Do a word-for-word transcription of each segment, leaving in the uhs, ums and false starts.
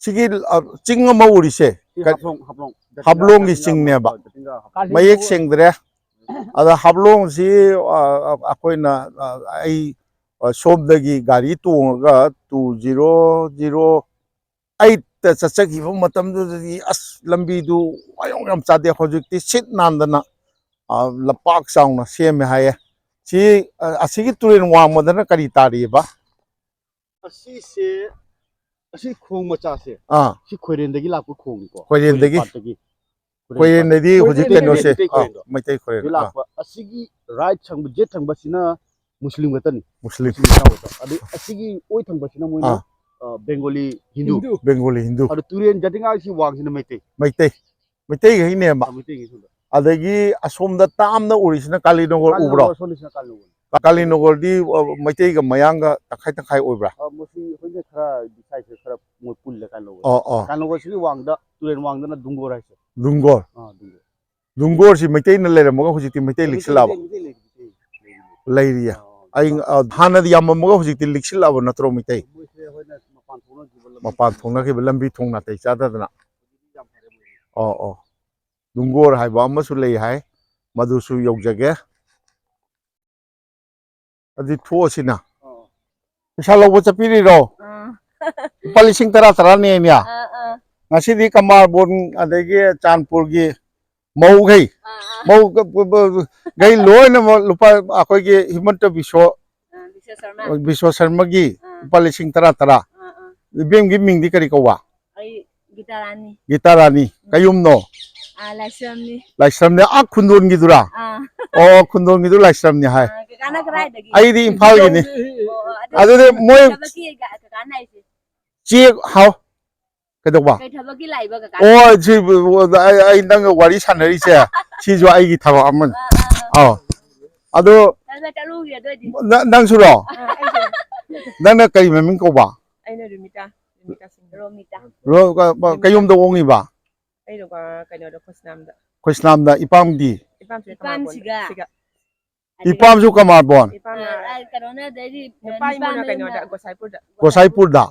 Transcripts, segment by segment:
ꯁꯤꯒꯤ, ꯑ, ꯆꯤꯡ ꯑꯃ ꯎꯔꯤꯁꯦ, ꯁꯤ ꯀ-, ꯍꯥꯐꯂꯣꯡ, ꯍꯥꯐꯂꯣꯡ꯫ ꯍꯥꯐꯂꯣꯡꯒꯤ ꯆꯤꯡꯅꯦꯕ꯫ ꯖꯇꯤꯡꯒ ꯍꯥꯐꯂꯣꯡ꯫ ꯃꯌꯦꯛ ꯁꯦꯡꯗ꯭ꯔꯦ꯫ ꯑꯗ ꯍꯥꯐꯂꯣꯡꯁꯤ, ꯑ, ꯑ, ꯑꯩꯈꯣꯏꯅ, ꯑ, ꯑꯩ, ꯑ, ꯁꯣꯝꯗꯒꯤ ꯒꯥꯔꯤ ꯇꯣꯡꯉꯒ two zero zero eight ꯆꯠꯆꯈꯤꯕ ꯃꯇꯝꯗꯨꯗꯗꯤ ꯑꯁ ꯂꯝꯕꯤꯗꯨ ꯃꯑꯣꯡ ꯌꯥꯝ ꯆꯥꯗꯦ꯫ ꯍꯧꯖꯤꯛꯇꯤ ꯁꯤꯠ ꯅꯥꯟꯗꯅ, ꯑ, ꯂꯝꯄꯥꯛ ꯆꯥꯎꯅ ꯁꯦꯝꯃꯦ ꯍꯥꯏꯌꯦ꯫ ꯁꯤ, ꯑ, ꯑꯁꯤꯒꯤ ꯇꯨꯔꯦꯜ ꯋꯥꯡꯃꯗꯅ ꯀꯔꯤ ꯇꯥꯔꯤꯑꯕ? ꯑꯁꯤꯁꯦ, ꯑꯁꯤ ꯈꯣꯡ ꯃꯆꯥꯁꯦ, ꯑꯥ꯫ ꯁꯤ ꯈꯣꯏꯔꯦꯟꯗꯒꯤ ꯂꯥꯛꯄ ꯈꯣꯡꯅꯤꯀꯣ꯫ ꯈꯣꯏꯔꯦꯟꯗꯒꯤ? ꯈꯣꯏꯔꯦꯟ ꯄꯥꯠꯇꯒꯤ꯫ ꯈꯣꯏꯔꯦꯟ ꯈꯣꯏꯔꯦꯟꯗꯗꯤ ꯄꯥꯠꯇꯒꯤ꯫ ꯍꯧꯖꯤꯛ ꯃꯩꯇꯩ ꯀꯩꯅꯣꯁꯦ, ꯈꯣꯏꯔꯦꯟ, ꯃꯩꯇꯩ ꯑꯥ, ꯈꯣꯏꯔꯦꯟ, ꯃꯩꯇꯩ ꯈꯣꯏꯔꯦꯟ, ꯁꯤꯗ ꯑꯥ꯫ ꯂꯥꯛꯄ꯫ ꯑꯁꯤꯒꯤ right ꯊꯪꯕ, ꯌꯦꯠ ꯊꯪꯕꯁꯤꯅ ꯃꯨꯁꯂꯤꯝ ꯈꯛꯇꯅꯤ꯫ ꯃꯨꯁꯂꯤꯝ꯫ ꯃꯨꯁꯂꯤꯝ ꯏꯆꯤꯟ ꯏꯅꯥꯎ ꯈꯛꯇ꯫ ꯑꯗꯩ ꯑꯁꯤꯒꯤ ꯑꯣꯏ ꯊꯪꯕꯁꯤꯅ ꯃꯣꯏꯅ, ꯑꯥ꯫ ꯑ, ꯕꯦꯡꯒꯣꯂꯤ ꯍꯤꯟꯗꯨ꯫ ꯕꯦꯡꯒꯣꯂꯤ ꯍꯤꯟꯗꯨ꯫ ꯑꯗꯣ ꯇꯨꯔꯦꯟ ꯖꯇꯤꯡꯒꯥꯒꯤ ꯋꯥꯡꯁꯤꯅ ꯃꯩꯇꯩ꯫ ꯃꯩꯇꯩ꯫ ꯃꯩꯇꯩꯈꯩꯅꯦꯕ꯫ ꯑ, ꯃꯩꯇꯩꯒꯤ ꯁꯣꯝꯗ꯫ ꯑꯗꯒꯤ ꯑꯁꯣꯝꯗ ꯇꯥꯝꯅ ꯎꯔꯤꯁꯤꯅ ꯀꯥꯂꯤꯅꯒꯔ ꯎꯕ꯭ꯔꯣ? ꯀꯥꯂꯤꯅꯒꯔ, ꯁꯣꯝꯗꯁꯤꯅ ꯀꯥꯂꯤꯅꯒꯔ꯫ ꯀꯥꯂꯤꯅꯒꯔꯗꯤ, ꯑ, ꯃꯩꯇꯩꯒ ꯃꯌꯥꯡꯒ ꯇꯪꯈꯥꯏ ꯇꯪꯈꯥꯏ ꯑꯣꯏꯕ꯭ꯔꯥ? ꯑ, ꯃꯁꯤ ꯑꯩꯈꯣꯏꯅ ꯈꯔ ꯁꯥꯏꯁꯦ ꯈꯔ ꯃꯣꯏ ꯄꯨꯜꯂꯦ ꯀꯥꯂꯤꯅꯒꯔ꯫ ꯑꯣ, ꯑꯣ꯫ ꯀꯥꯂꯤꯅꯒꯔꯁꯤꯒꯤ ꯋꯥꯡꯗ, ꯇꯨꯔꯦꯟ ꯋꯥꯡꯗꯅ ꯗꯨꯡꯒꯣꯔ ꯍꯥꯏꯁꯦ꯫ ꯗꯨꯡꯒꯣꯔ꯫ ꯑꯥ, ꯗꯨꯡꯒꯣꯔ꯫ ꯗꯨꯡꯒꯣꯔꯁꯤ ꯃꯩꯇꯩꯅ ꯂꯩꯔꯝꯃꯒ ꯍꯧꯖꯤꯛꯇꯤ ꯃꯩꯇꯩ ꯃꯩꯇꯩ, ꯂꯤꯛꯁꯤꯜꯂꯛꯑꯕ? ꯃꯩꯇꯩ, ꯃꯩꯇꯩ ꯂꯩꯔꯤ, ꯃꯩꯇꯩ ꯂꯩꯔꯤ꯫ ꯂꯩꯔꯤꯌꯦ꯫ ꯑꯥ, ꯑꯩ, ꯑꯥ꯫ ꯑ, ꯍꯥꯟꯅꯗꯤ ꯌꯥꯝꯃꯝꯃꯒ ꯍꯧꯖꯤꯛꯇꯤ ꯂꯤꯛꯁꯤꯜꯂꯛꯑꯕ ꯅꯠꯇ꯭ꯔꯣ ꯃꯩꯇꯩ? ꯃꯣꯏꯁꯦ ꯑꯩꯈꯣꯏꯅ ꯃꯄꯥꯟ ꯊꯣꯛꯅꯈꯤꯕ ꯂꯝꯕꯤ ꯃꯄꯥꯟ ꯊꯣꯡꯅ꯫ ꯊꯣꯛꯅꯈꯤꯕ ꯂꯝꯕꯤ ꯊꯣꯡ ꯅꯥꯇꯩ ꯆꯥꯗꯗꯅ꯫ ꯍꯧꯖꯤꯛꯇꯤ ꯌꯥꯝ ꯐꯔꯦ ꯃꯣꯏ꯫ ꯑꯣ, ꯑꯣ꯫ ꯗꯨꯡꯒꯣꯔ ꯍꯥꯏꯕ ꯑꯃꯁꯨ ꯂꯩ ꯍꯥꯏ, ꯃꯗꯨꯁꯨ ꯌꯧꯖꯒꯦ꯫ ꯑꯗꯨꯗꯤ ꯊꯣꯛꯑꯁꯤꯅ꯫ ꯑꯣ꯫ ꯄꯩꯁꯥ ꯂꯧꯕ ꯆꯠꯄꯤꯔꯤꯔꯣ? ꯑꯥ꯫ ꯂꯨꯄꯥ ꯂꯤꯁꯤꯡ ꯇꯔꯥ ꯇꯔꯥꯅꯦ ꯃꯌꯥ꯫ ꯑꯥ, ꯑꯥ꯫ ꯉꯁꯤꯗꯤ ꯀꯃꯥꯔꯕꯣꯟ ꯑꯗꯒꯤ ꯆꯥꯟꯄꯨꯔꯒꯤ ꯃꯧꯈꯩ, ꯑꯥ, ꯑꯥ꯫ ꯃꯧ ꯒ-, ꯒ-, ꯒ-, ꯒꯩ ꯂꯣꯏꯅꯃꯛ ꯂꯨꯄꯥ ꯑꯩꯈꯣꯏꯒꯤ ꯍꯤꯃꯟꯇ ꯕꯤꯁꯣ, ꯑꯥ, ꯕꯤꯁꯣ ꯁꯔꯃ꯫ ꯕꯤꯁꯣ ꯁꯔꯃꯒꯤ ꯑꯥ꯫ ꯂꯨꯄꯥ ꯂꯤꯁꯤꯡ ꯇꯔꯥ ꯇꯔꯥ꯫ ꯑꯥ, ꯑꯥ꯫ ꯏꯕꯦꯝꯒꯤ ꯃꯤꯡꯗꯤ ꯀꯔꯤ ꯀꯧꯕ? ꯑꯩ ꯒꯤꯇꯥꯔꯥꯅꯤ꯫ ꯒꯤꯇꯥꯔꯥꯅꯤ꯫ ꯎꯝ꯫ ꯀꯌꯨꯝꯅꯣ? ꯑꯥ, ꯂꯥꯏꯁ꯭ꯔꯝꯅꯤ꯫ ꯂꯥꯏꯁ꯭ꯔꯝꯅꯤ꯫ ꯑꯥ, ꯈꯨꯟꯗꯣꯟꯒꯤꯗꯨꯔꯥ? ꯑꯥ꯫ ꯑꯣ, ꯈꯨꯟꯗꯣꯟꯒꯤꯗꯨ ꯂꯥꯏꯁ꯭ꯔꯝꯅꯤ ꯍꯥꯏ꯫ ꯑꯥ, ꯀꯀꯥꯅ ꯀꯗꯥꯏꯗꯒꯤ? ꯑꯩꯗꯤ ꯏꯝꯐꯥꯜꯒꯤꯅꯤ꯫ ꯑꯣ, ꯑꯣ, ꯑꯗꯨ ꯑꯗꯨꯗꯤ ꯃꯣꯏ ꯊꯕꯛꯀꯤ ꯀ-, ꯀꯀꯥꯅ ꯍꯥꯏꯁꯦ꯫ ꯆꯦ ꯍꯥꯎ꯫ ꯀꯩꯗꯧꯕ? ꯀꯩ ꯊꯕꯛꯀꯤ ꯂꯥꯛꯏꯕ ꯀꯀꯥ? ꯑꯣ, ꯁꯤ, ꯑꯩ, ꯑꯩ ꯅꯪꯒ ꯋꯥꯔꯤ ꯁꯥꯟꯅꯔꯤꯁꯦ, ꯁꯤꯁꯨ ꯑꯩꯒꯤ ꯊꯕꯛ ꯑꯃꯅꯤ꯫ ꯑꯥ, ꯑꯥ, ꯑꯥ꯫ ꯑꯧ꯫ ꯆꯠꯂꯨ, ꯆꯠꯂꯨꯒꯦ ꯑꯗꯨ ꯑꯣꯏꯗꯤ꯫ ꯅ-, ꯅꯪꯁꯨꯔꯣ? ꯑꯥ, ꯑꯩꯁꯨ꯫ ꯅꯪꯅ ꯀꯔꯤ ꯃꯃꯤꯡ ꯀꯧꯕ? ꯑꯩꯅ ꯔꯣꯃꯤꯇꯥ, ꯔꯣꯃꯤꯇꯥ ꯁꯤꯡ꯫ ꯔꯣꯃꯤꯇꯥ꯫ ꯔꯣ-, ꯀ-, ꯀ-, ꯀꯩꯌꯨꯝꯗ ꯑꯣꯡꯉꯤꯕ? ꯑꯩꯅ ꯀ-, ꯀꯩꯅꯣꯗ, ꯈꯣꯏꯁꯅꯥꯝꯗ꯫ ꯈꯣꯏꯁꯅꯥꯝꯗ, ꯏꯄꯥꯝꯗꯤ? ꯏꯄꯥꯝꯁꯤꯒ? ꯏꯄꯥꯝꯁꯨ ꯀꯃꯥꯔꯕꯣꯟ? ꯏꯄꯥꯝꯅ, ꯑ, ꯑ, ꯀꯩꯅꯣꯅ ꯑꯗꯩꯗꯤ, ꯅꯨꯄꯥ ꯏꯃꯨꯡꯅ ꯅꯨꯄꯥ ꯀꯩꯅꯣꯗ, ꯃꯌꯨꯝꯅ ꯒꯣꯁꯥꯏꯄꯨꯔꯗ꯫ ꯒꯣꯁꯥꯏꯄꯨꯔꯗ?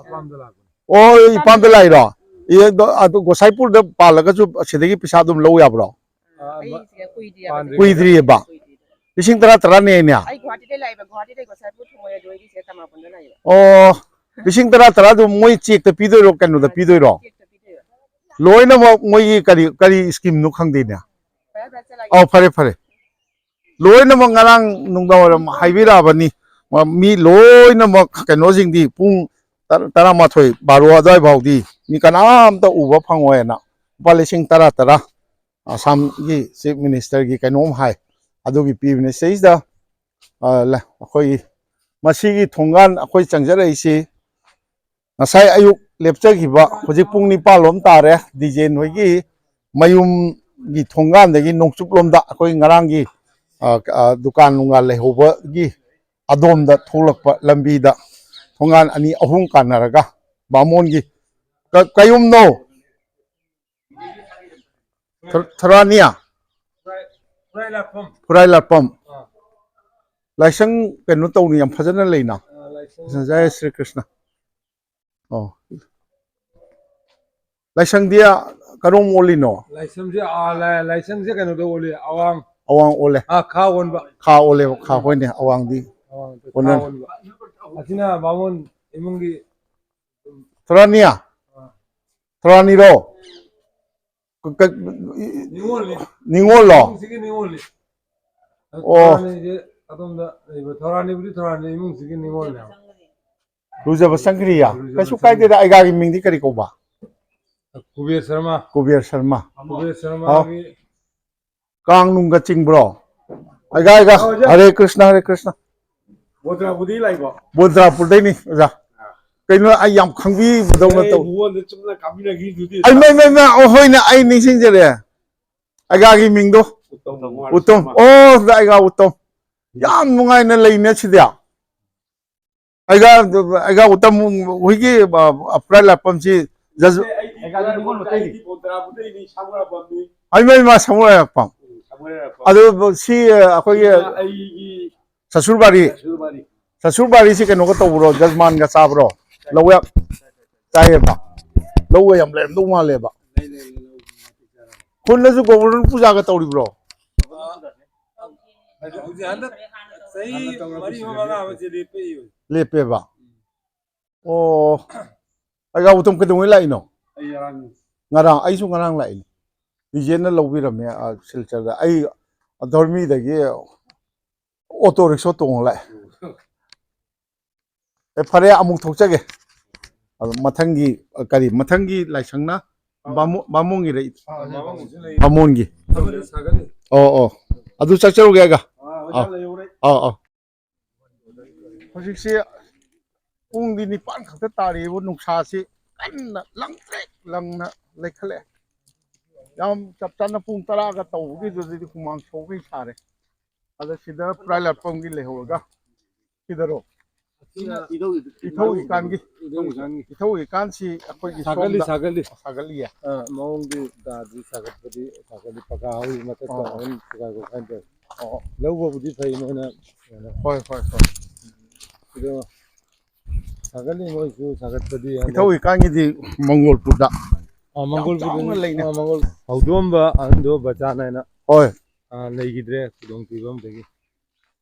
ꯑꯣ, ꯏꯄꯥꯝꯗ ꯂꯥꯛꯏꯔꯣ? ꯑꯦ, ꯑꯗꯣ, ꯑꯗꯣ ꯒꯣꯁꯥꯏꯄꯨꯔꯗ ꯄꯥꯜꯂꯒꯁꯨ ꯑꯁꯤꯗꯒꯤ ꯄꯩꯁꯥ ꯑꯗꯨꯝ ꯂꯧ ꯌꯥꯕ꯭ꯔꯣ? ꯑ, ꯑꯩ ꯁꯤꯗ ꯀꯨꯏꯗ꯭ꯔꯤꯑꯕ꯫ ꯄꯥꯟꯗ꯭ꯔꯤ꯫ ꯀꯨꯏꯗ꯭ꯔꯤꯑꯕ? ꯀꯨꯏꯗ꯭ꯔꯤꯕ꯫ ꯂꯤꯁꯤꯡ ꯇꯔꯥ, ꯇꯔꯥꯅꯦ ꯍꯥꯏꯅꯦ? ꯑꯩ ꯒꯨꯍꯥꯇꯤꯗꯩ ꯂꯥꯛꯏꯕ, ꯒꯨꯍꯥꯇꯤꯗꯩ ꯒꯣꯁꯥꯏꯄꯨꯔ ꯊꯣꯡꯉꯣꯏ ꯑꯗꯨ ꯑꯩꯒꯤ ꯁꯤꯗ ꯀꯃꯥꯔꯕꯣꯟꯗ ꯂꯥꯛꯏꯕ꯫ ꯑꯣ, ꯂꯤꯁꯤꯡ ꯇꯔꯥ, ꯇꯔꯥꯗꯨ ꯃꯣꯏ ꯆꯦꯛꯇ ꯄꯤꯗꯣꯏꯔꯣ, ꯀꯩꯅꯣꯗ ꯄꯤꯗꯣꯏꯔꯣ? ꯆꯦꯛꯇ ꯄꯤꯗꯣꯏꯕ꯫ ꯂꯣꯏꯅꯃꯛ ꯃꯣꯏꯒꯤ ꯀꯔꯤ, ꯀꯔꯤ ꯁ꯭ꯀꯤꯝꯅꯣ ꯈꯪꯗꯦꯅꯦ꯫ ꯐꯔꯦ, ꯐꯔꯦ, ꯆꯠꯂꯒꯦ꯫ ꯑꯧ, ꯐꯔꯦ, ꯐꯔꯦ꯫ ꯂꯣꯏꯅꯃꯛ ꯉꯔꯥꯡ ꯅꯨꯡꯗꯥꯡꯋꯥꯏꯔꯝ ꯍꯥꯏꯕꯤꯔꯛꯑꯕꯅꯤ꯫ ꯃꯤ ꯂꯣꯏꯅꯃꯛ ꯀꯩꯅꯣꯁꯤꯡꯗꯤ ꯄꯨꯡ ꯇꯔꯥ-, ꯇꯔꯥꯃꯥꯊꯣꯏ, ꯕꯥꯔꯣ ꯑꯗꯨꯋꯥꯏ ꯐꯥꯎꯗꯤ ꯃꯤ ꯀꯅꯥꯝꯇ ꯎꯕ ꯐꯪꯉꯣꯏꯅ ꯂꯨꯄꯥ ꯂꯤꯁꯤꯡ ꯇꯔꯥ, ꯇꯔꯥ ꯑꯁꯥꯝꯒꯤ ꯆꯤꯐ ꯃꯤꯅꯤꯁꯇꯔꯒꯤ ꯀꯩꯅꯣꯝ ꯍꯥꯏ, ꯑꯗꯨꯒꯤ ꯄꯤꯕꯅꯤ꯫ ꯁꯤꯗꯩꯁꯤꯗ, ꯑ, ꯂ-, ꯑꯩꯈꯣꯏꯒꯤ ꯃꯁꯤꯒꯤ ꯊꯣꯡꯒꯥꯟ ꯑꯩꯈꯣꯏ ꯆꯪꯖꯔꯛꯏꯁꯤ ꯉꯁꯥꯏ ꯑꯌꯨꯛ ꯂꯦꯞꯆꯈꯤꯕ, ꯍꯧꯖꯤꯛ ꯄꯨꯡ ꯅꯤꯄꯥꯟ ꯂꯣꯝ ꯇꯥꯔꯦ, ꯗꯤꯖꯦꯟ ꯍꯣꯏꯒꯤ ꯃꯌꯨꯝꯒꯤ ꯊꯣꯡꯒꯥꯟꯗꯒꯤ ꯅꯣꯡꯆꯨꯞ ꯂꯣꯝꯗ ꯑꯩꯈꯣꯏ ꯉꯔꯥꯡꯒꯤ, ꯑ, ꯑ, ꯗꯨꯀꯥꯟ ꯅꯨꯡꯒꯥꯟ ꯂꯩꯍꯧꯕꯒꯤ ꯑꯗꯣꯝꯗ ꯊꯣꯛꯂꯛꯄ ꯂꯝꯕꯤꯗ ꯊꯣꯡꯒꯥꯟ ꯑꯅꯤ ꯑꯍꯨꯝ ꯀꯥꯟꯅꯔꯒ ꯕꯥꯃꯣꯟꯒꯤ ꯀ-, ꯀꯌꯨꯝꯅꯣ? ꯊ-, ꯊꯔꯥꯅꯤꯌꯥ? ꯈꯨꯔꯥꯏ ꯂꯥꯛꯐꯝ꯫ ꯈꯨꯔꯥꯏ ꯂꯥꯛꯐꯝ꯫ ꯑꯥ꯫ ꯂꯥꯏꯁꯪ ꯀꯩꯅꯣ ꯇꯧꯅꯤ, ꯌꯥꯝ ꯐꯖꯅ ꯂꯩꯅ꯫ ꯑꯥ, ꯂꯥꯏꯁꯪ꯫ ꯖꯌ ꯁ꯭ꯔꯤ ꯀ꯭ꯔꯤꯁꯅ꯫ ꯑꯣ꯫ ꯂꯥꯏꯁꯪꯗꯤ ꯀꯔꯣꯝ ꯑꯣꯜꯂꯤꯅꯣ? ꯂꯥꯏꯁꯪꯁꯦ, ꯑꯥ, ꯂꯥꯏ-, ꯂꯥꯏꯁꯪꯁꯦ ꯀꯩꯅꯣꯗ ꯑꯣꯜꯂꯤ, ꯑꯋꯥꯡ꯫ ꯑꯋꯥꯡ ꯑꯣꯜꯂꯦ꯫ ꯑꯥ, ꯈꯥ ꯑꯣꯟꯕ꯫ ꯈꯥ ꯑꯣꯜꯂꯦꯕ, ꯈꯥ, ꯍꯣꯏꯅꯦ, ꯑꯋꯥꯡꯗꯤ꯫ ꯑꯋꯥꯡꯗ ꯈꯥ ꯑꯣꯟꯅ-, ꯑꯣꯟꯕ꯫ ꯑꯁꯤꯅ ꯕꯥꯃꯣꯟ ꯏꯃꯨꯡꯒꯤ꯫ ꯊꯣꯔꯥꯅꯤꯌꯥ? ꯑꯥ꯫ ꯊꯣꯔꯥꯅꯤꯔꯣ? ꯀ-, ꯀ-, ꯅꯤꯉꯣꯜꯅꯤ꯫ ꯅꯤꯉꯣꯜꯂꯣ? ꯏꯃꯨꯡꯁꯤꯒꯤ ꯅꯤꯉꯣꯜꯅꯤ꯫ ꯑꯣ꯫ ꯊꯣꯔꯥꯅꯤꯁꯦ ꯑꯗꯣꯝꯗ ꯂꯩꯕ, ꯊꯣꯔꯥꯅꯤꯕꯨꯗꯤ ꯊꯣꯔꯥꯅꯤ, ꯏꯃꯨꯡꯁꯤꯒꯤ ꯅꯤꯉꯣꯜꯅꯦꯕ꯫ ꯂꯨꯖꯕ ꯆꯪꯈ꯭ꯔꯤꯌꯥ? ꯂꯨꯖꯕ ꯀꯩꯁꯨ ꯆꯪꯈ꯭ꯔꯤ꯫ ꯀꯥꯏꯗꯦꯗ, ꯑꯩꯒꯥꯒꯤ ꯃꯤꯡꯗꯤ ꯀꯔꯤ ꯀꯧꯕ? ꯀꯨꯕꯦꯔ ꯁꯔꯃ꯫ ꯀꯨꯕꯦꯔ ꯁꯔꯃ꯫ ꯀꯨꯕꯦꯔ ꯁꯔꯃꯒꯤ꯫ ꯍꯥꯎ꯫ ꯀꯥꯡ ꯅꯨꯡꯒ ꯆꯤꯡꯕ꯭ꯔꯣ? ꯑꯩꯒꯥ, ꯑꯩꯒꯥ꯫ ꯑꯣ, ꯑꯣꯖꯥ꯫ ꯍꯔꯦ ꯀ꯭ꯔꯤꯁꯅ, ꯍꯔꯦ ꯀ꯭ꯔꯤꯁꯅ꯫ ꯕꯣꯗ꯭ꯔꯥꯄꯨꯔꯗꯩ ꯂꯥꯛꯏꯕꯣ? ꯕꯣꯗ꯭ꯔꯥꯄꯨꯔꯗꯩꯅꯤ, ꯑꯣꯖꯥ꯫ ꯑꯥ꯫ ꯀꯩꯅꯣ, ꯑꯩ ꯌꯥꯝ ꯈꯪꯕꯤꯕꯗꯧꯅ ꯑꯩ ꯇꯧ-, ꯅꯉꯣꯟꯗ ꯆꯨꯝꯅ ꯀꯥꯞꯃꯤꯟꯅꯈꯤꯗꯨꯗꯤ꯫ ꯑꯩ, ꯃꯩ, ꯃꯩ, ꯃꯩ, ꯑꯣ, ꯍꯣꯏꯅꯦ, ꯑꯩ ꯅꯤꯡꯁꯤꯡꯖꯔꯦ꯫ ꯑꯩꯒꯥꯒꯤ ꯃꯤꯡꯗꯣ? ꯎꯇꯝ꯫ ꯎꯇꯝ꯫ ꯑꯣ, ꯑꯩꯒꯥ ꯎꯇꯝ꯫ ꯌꯥꯝ ꯅꯨꯡꯉꯥꯏꯅ ꯂꯩꯅꯦ ꯁꯤꯗꯤ꯫ ꯑꯩꯒꯥ, ꯑꯩꯒꯥ ꯎꯇꯝ ꯍꯣꯏꯒꯤ, ꯑ, ꯐꯨꯔꯥꯏ ꯂꯥꯛꯐꯝꯁꯤ ꯖꯁ-, ꯑꯩꯒꯥꯗꯤ ꯅꯤꯉꯣꯜ ꯃꯩꯇꯩꯅꯤ꯫ ꯍꯩꯃ, ꯍꯩꯃ, ꯁꯃꯨꯔꯥꯏ ꯂꯥꯛꯐꯝ꯫ ꯎꯝ, ꯁꯃꯨꯔꯥꯏ ꯂꯥꯛꯐꯝ꯫ ꯑꯗꯨ ꯁꯤ ꯑꯩꯈꯣꯏꯒꯤ ꯑꯩꯒꯤ ꯁꯁꯨꯔꯕꯥꯔꯤ, ꯁꯁꯨꯔꯕꯥꯔꯤ꯫ ꯁꯁꯨꯔꯕꯥꯔꯤꯁꯤ ꯀꯩꯅꯣꯒ ꯇꯧꯕ꯭ꯔꯣ? ꯖꯖꯃꯥꯟꯒ ꯆꯥꯕ꯭ꯔꯣ? ꯂꯧ ꯌꯥꯝ ꯆꯥꯏꯌꯦꯕ? ꯂꯧꯒ ꯌꯥꯝ ꯂꯩꯔꯝꯗꯧ ꯃꯥꯜꯂꯦꯕ꯫ ꯂꯩ, ꯂꯩ, ꯂꯩ, ꯂꯧ꯫ ꯈꯨꯜꯗꯁꯨ ꯒꯣꯕꯔꯗꯣꯟ ꯄꯨꯖꯥꯒ ꯇꯧꯔꯤꯕ꯭ꯔꯣ? ꯍꯧꯖꯤꯛ ꯍꯟꯗꯛ ꯆꯍꯤ ꯃꯔꯤ ꯃꯉꯥ ꯑꯃ ꯁꯤ ꯂꯦꯞꯄ ꯏꯌꯨ꯫ ꯂꯦꯞꯄꯦꯕ? ꯑꯣ꯫ ꯑꯩ ꯌꯥꯎꯕꯗꯣ ꯀꯩꯗꯧꯉꯩ ꯂꯥꯛꯏꯅꯣ? ꯑꯩ ꯉꯔꯥꯡ꯫ ꯉꯔꯥꯡ, ꯑꯩꯁꯨ ꯉꯔꯥꯡ ꯂꯥꯛꯏꯅꯦ꯫ ꯔꯤꯖꯦꯟꯅ ꯂꯧꯕꯤꯔꯝꯃꯦ, ꯑ, ꯁꯤꯜꯆꯔꯗ꯫ ꯑꯩ ꯙꯣꯔꯃꯤꯗꯒꯤ ꯑꯣꯇꯣ ꯔꯤꯛꯁꯣ ꯇꯣꯡꯉ ꯂꯥꯛꯑꯦ꯫ ꯑꯦ, ꯐꯔꯦ, ꯑꯃꯨꯛ ꯊꯣꯛꯆꯒꯦ꯫ ꯑꯗꯣ ꯃꯊꯪꯒꯤ, ꯑ, ꯀꯔꯤ, ꯃꯊꯪꯒꯤ ꯂꯥꯏꯁꯪꯅ ꯕꯥꯃꯣ-, ꯕꯥꯃꯣꯟꯒꯤꯔ? ꯑꯥ, ꯕꯥꯃꯣꯟꯒꯤꯁꯨ ꯂꯩ꯫ ꯕꯥꯃꯣꯟꯒꯤ꯫ ꯑꯃꯗꯤ ꯁꯥꯒꯠꯂꯤ꯫ ꯑꯣ, ꯑꯣ꯫ ꯑꯗꯨ ꯆꯠꯆꯔꯨꯒꯦ ꯑꯩꯒ꯫ ꯑꯥ, ꯑꯥ꯫ ꯂꯩꯍꯧꯔꯦ꯫ ꯑꯥ, ꯑꯥ꯫ ꯍꯧꯖꯤꯛꯁꯤ ꯄꯨꯡꯗꯤ ꯅꯤꯄꯥꯟ ꯈꯛꯇ ꯇꯥꯔꯤꯕ, ꯅꯨꯡꯁꯥꯁꯤ ꯀꯟꯅ ꯂꯪꯇ꯭ꯔꯤꯛ ꯂꯪꯅ ꯂꯩꯈꯠꯂꯛꯑꯦ꯫ ꯌꯥꯝ ꯆꯞ ꯆꯥꯅ ꯄꯨꯡ ꯇꯔꯥꯒ ꯇꯧꯕꯒꯤꯗꯨꯗꯗꯤ ꯍꯨꯃꯥꯡ ꯁꯧꯒꯩ ꯁꯥꯔꯦ꯫ ꯑꯗ ꯁꯤꯗ ꯄ꯭ꯔꯥꯏ ꯂꯥꯠꯐꯝꯒꯤ ꯂꯩꯍꯧꯔꯒ ꯁꯤꯗꯔꯣ? ꯏꯊꯧ ꯏꯀꯥꯟꯒꯤ꯫ ꯏꯊꯧ ꯏꯀꯥꯟꯒꯤ꯫ ꯏꯊꯧ ꯏꯀꯥꯟꯁꯤ ꯑꯩꯈꯣꯏꯒꯤ ꯁꯥꯒꯠꯂꯤ, ꯁꯣꯝꯗ ꯁꯥꯒꯠꯂꯤ꯫ ꯁꯥꯒꯠꯂꯤꯌꯦ꯫ ꯑꯥ, ꯃꯑꯣꯡꯗꯤ ꯇꯥꯗ꯭ꯔꯤ, ꯁꯥꯒꯠꯄꯗꯤ ꯁꯥꯒꯠꯂꯤ, ꯄꯀꯥ ꯍꯧꯔꯤ ꯃꯊꯛꯇ ꯑꯣ꯫ ꯑꯗꯨꯝ ꯄꯀꯥ ꯀꯥꯏꯅ ꯇꯧꯔꯤ꯫ ꯑꯣ꯫ ꯂꯧꯕꯕꯨꯗꯤ ꯐꯩ ꯃꯣꯏꯅ꯫ ꯍꯣꯏ, ꯍꯣꯏ, ꯍꯣꯏ꯫ ꯑꯗꯣ ꯁꯥꯒꯠꯂꯤ ꯃꯣꯏꯁꯨ ꯁꯥꯒꯠꯄꯗꯤ ꯍꯟꯗꯛ꯫ ꯏꯊꯧ ꯏꯀꯥꯟꯒꯤꯗꯤ ꯃꯪꯒꯣꯜꯄꯨꯔꯗ꯫ ꯑꯥ, ꯌꯥꯝ ꯃꯪꯒꯣꯜꯄꯨꯔꯗ ꯆꯥꯎꯅ ꯂꯩꯅꯦ꯫ ꯑꯥ, ꯃꯪꯒꯣꯜ ꯍꯧꯗꯣꯛꯑꯝꯕ ꯑꯍꯟꯗꯣ ꯕꯆꯥꯟ ꯍꯥꯏꯅ꯫ ꯍꯣꯏ꯫ ꯑꯥ, ꯂꯩꯈꯤꯗ꯭ꯔꯦ ꯈꯨꯗꯣꯡꯊꯤꯕ ꯑꯃꯗꯒꯤ꯫